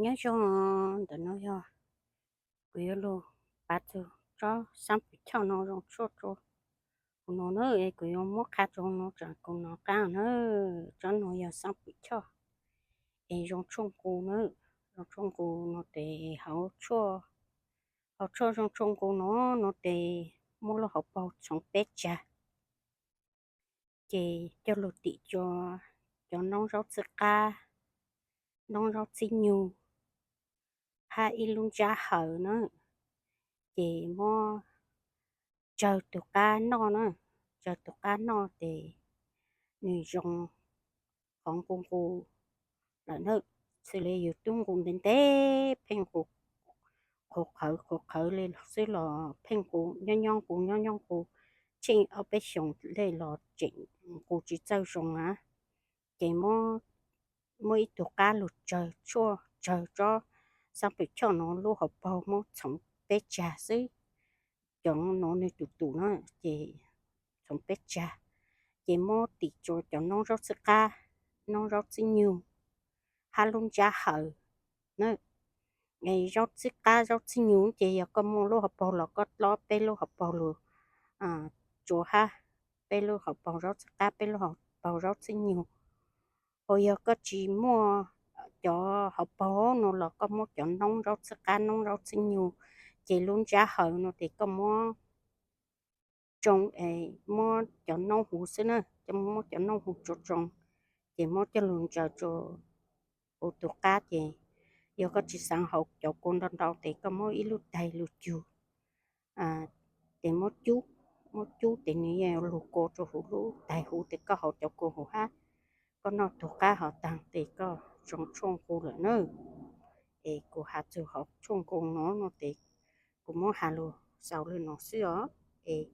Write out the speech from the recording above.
Nyob zoo, ntawm no yog kuv yuav lug pav txug tsob xaab pum choj no zoo tshuaj rua kuv nov na. Es kuv yuav muab qha rua no tseem kuv nov qaab na. Tsob no yog xaab pum choj es zoo tshuaj nqus na. Zoo tshuaj nqus no tes hauv tshuaj, hauv tshuaj zoo tshuaj nqus no, no tes muaj lub hauv paug txhoov peb tsag, ces coj lug tim rua cov noob zaub txhib qab, noob zaub txhib nyug, hab ib lub ntsab hawv na, ces muab tsawg tug qab noj na. Tsawg tug qab noj tes nws zoo qhov nqus nqus lawm na. Xws li yus tub nqus ntev ntev pheej nqus qhuav qhawv qhuav qhawv le xwb los pheej nqus nyob nyob nqus nyob nyob nqus, tsheej ob peb xyoos le los tseem nqus tsis txawj zoo na. Ces muab ib tug qab lug tsawg tshuaj, tsawg tsob xaab pum choj no lub hauv paug muab txhoov peb tsag xwb. Cov no nws tus tus na, ces txhoov peb tsag, ces muab tim rua cov noob zaub txhib qab, noob zaub txhib nyug, hab lub ntsab hawv na. Zaub txhib qab zaub txhib nyug ces yog koj muaj lub hauv paug los koj dlob peb lub hauv paug lug tsua hab, peb lub hauv paug zaub txhib qab peb lub hauv paug zaub txhib nyug. Ho yog koj tsis muaj cov hauv paug no los koj muab cov noob zaub txhib qab noob zaub txhib nyug, ces lub ntsab hawv no tes koj muab tsoo, muab cov noob huv xwb na, muab cov noob huv tsua tsoo, ces muab coj lug ntsaws rua huv tug qab. Ces yog koj tsis xaav haus cov kua ntau ntau tes koj muab ib lub taig lug cug, ces muab cub, muab cub tes nws yuav lug kua rua huv lub taig huv tes koj haus cov kua huv hab koj noj tug qab hov taag tes koj zoo tshuaj nqus lawm na. Es kuv has txug hov tshuaj nqus no no tes kuv muab has lug xaus le no xwb os. Es